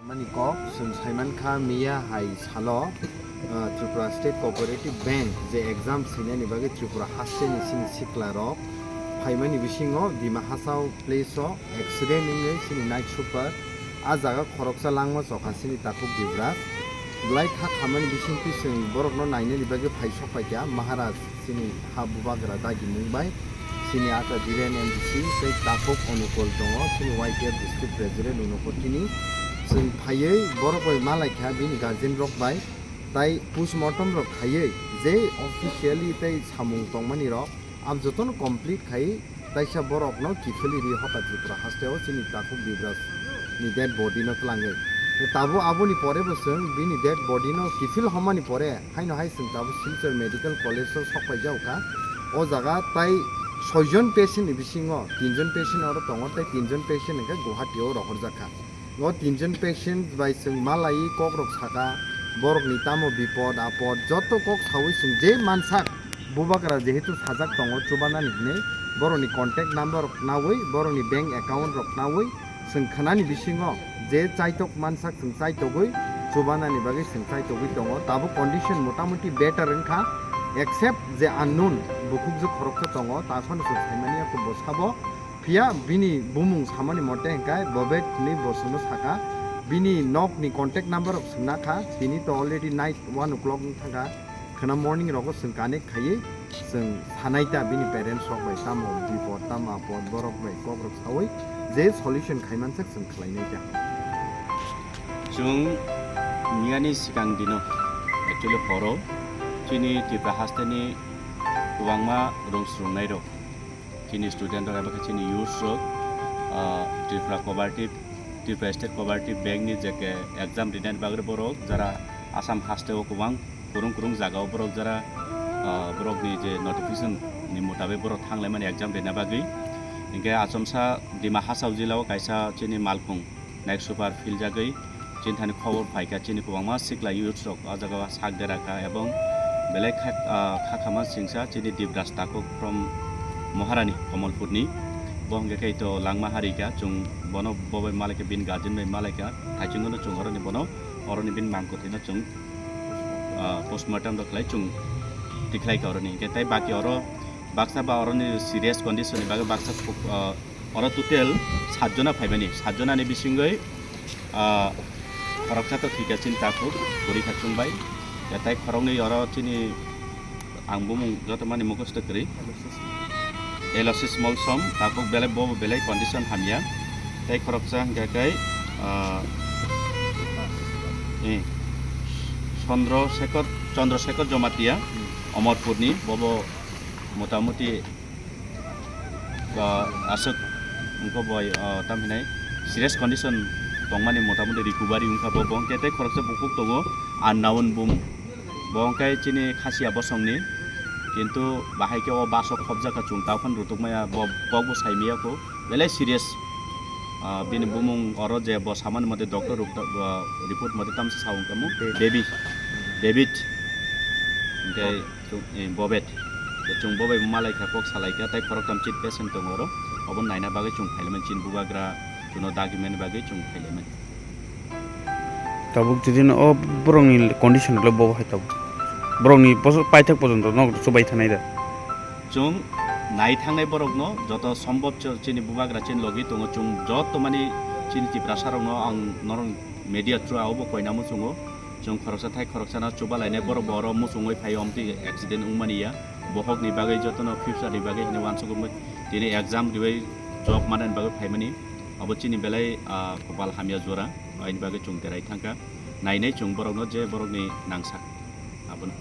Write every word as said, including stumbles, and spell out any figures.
Mani kok chwng saimankha miya hai salo, ah, Tripura State Cooperative Bank je exam swinani bagwi Tripura hasteni sini siklarok phaimani bisingo Dima Hasao place o accident wngwi sini night super a jaga khoroksa langma chokha sini takhuk Dibras. Belai kha khamani bisingtwi chwng borokno nainani bagwi phai sok paikha Maharaj. Chini ha bubagra dagimung bai chini ata Dhiren M D C tei takhuk Onukul tongo, chini Y T F district president Unukotini. Chwng phaiwi borok bai malaikha bini guardian rok bai, tai postmortem rok khaiwi je officially tei samung tongmani rok abo jotono complete khaiwi taisa borokno kiphilwi ri hoka Tripura hasteo chini takhuk Dibras ni dead body no twlangwi. Tabuk aboni pore bo chwng bini dead body no kiphil homani pore haino hai chwng tabuk Silchar Medical College o sok paijak kha. O jaga tai soijon patient ni bisingo tinjon patient oro tongo tei tinjon patient hwnkhe Guwahati o rohorjak kha. O tinjon patient bai chwng malai kok rok saka, borok ni tamo bipod apod joto kok sawi chwng je mansak. Bubagra jehetu sajak tongo chubanani hinwi borokni contact number rok nawi, borokni bank account rok nawi chwng khwnani bisingo je chaitok mansak chwng chaitogwi chubanani bagwi chwng chaitogwi tongo. Tabuk condition motamuti better wngkha, except je unknown bukhukjwk khoroksa tongo, ta phano chwng saimani ya khe bo sabo. Phiya bini bumung samani mote hwnkhe Bobet hinwi bo chwngno saka, bini nokni contact number rok swngna kha, tini to already night one o'clock wng thangkha. Khwna morning rogo chwng connect khaiwi chwng sanai ta bini parents rok bai tamo bipod tamo apod borok bai kok rok sawi je solution khaimansak chwng khlainai ta. Chwng miyani swkang dino actually horo chini Tripura hasteni kwbangma rung swrwngnai rok, chini student rok eba khe chini youths rok, ah, Tripura Cooperative, Tripura State Cooperative Bank ni je ke exam rinani bagwi borok jara Assam haste o kwbang kwrwng kwrwng jaga o borok jara, ah, borok ni je notification ni mutabik borok thang laimani exam rina bagwi. Hinkhe achomsa Dima Hasao jila o kaisa chini malkhung night super philjagwi chini thani khobor phaikha, chini kwbangma sikla youths rok o jaga o sak dera kha, ebong belai kha, ah, kha khama singsa chini Dibras Takhuk from Moharani Komolpurni. Bo hwnkhe khe to langma hari kha, chwng bono bo bai malai kha, bini guardian bai malai kha, thaichung no chwng oroni bono, oroni bini mangkwthwino chwng, ah, postmortem rok khlai chwng tikhlai kha oroni. Hinkhe tai baki oro baksa ba oroni serious condition ni bagwi baksa, ah, oro total satjona phaimani, satjonani bisingwi, ah, khoroksa to thwikha chini takhuk, pori kha chwng bai. Ya tai khoroknwi oro chini ang bumung joto mani mukhusto kwrwi. Elosis Molsom, takhuk belai bo belai condition hamya. Tai khoroksa hwnkha khe, ah, eh, Chandra Shekhar, Chandra Shekhar Jamatia, Omorpurni, bobo motamuti ba aswk wngkha boi, ah, tam hinai serious condition tongmani motamuti recovery wngkha bo, bo hwnkhe tei khoroksa bukhuk tongo unknown bumung. Bo hwnkhe chini Khasia bosongni, kintu bahai khe o bus o khopjak kha chwng ta phano rutuk maya, bo kok bo sai maya kho, belai serious. Ah, bini bumung oro je bo samani mote doctor rok, ah, report mote tamsa sa wngkha mo, David. David. Hwnkhe Chwng, eh, Bobet. Chwng bo bai malai kha, kok salai kha, tai khoroktham chit patient tongo oro. Obo naina bagwi chwng phailaimani, chini bubagra chwngno dagimani bagwi chwng phailaimani. Tabuk jodi no o borokni condition le bo hai tabuk. Borokni bosok paithak pojonto nok chubai thanai da. Chwng nai thangnai borokno joto sombhob ch-, chini bubagra chini logi tongo, chwng joto mani chini Tiprasa rokno ang norok media through abobo koina muchungo. Chwng khoroksa thai khoroksano chuba lainai borok bo oro muchungwi phaio, omtwi accident wngmani ya. Bohokni bagwi jotono future ni bagwi hwnwi uansukgwi tini exam riwi job manani bagwi phaimani. Abo chini belai, ah, kopal hamya jora, aini bagwi chwng derai thangkha. Nainai chwng borokno je borokni nangsak abono.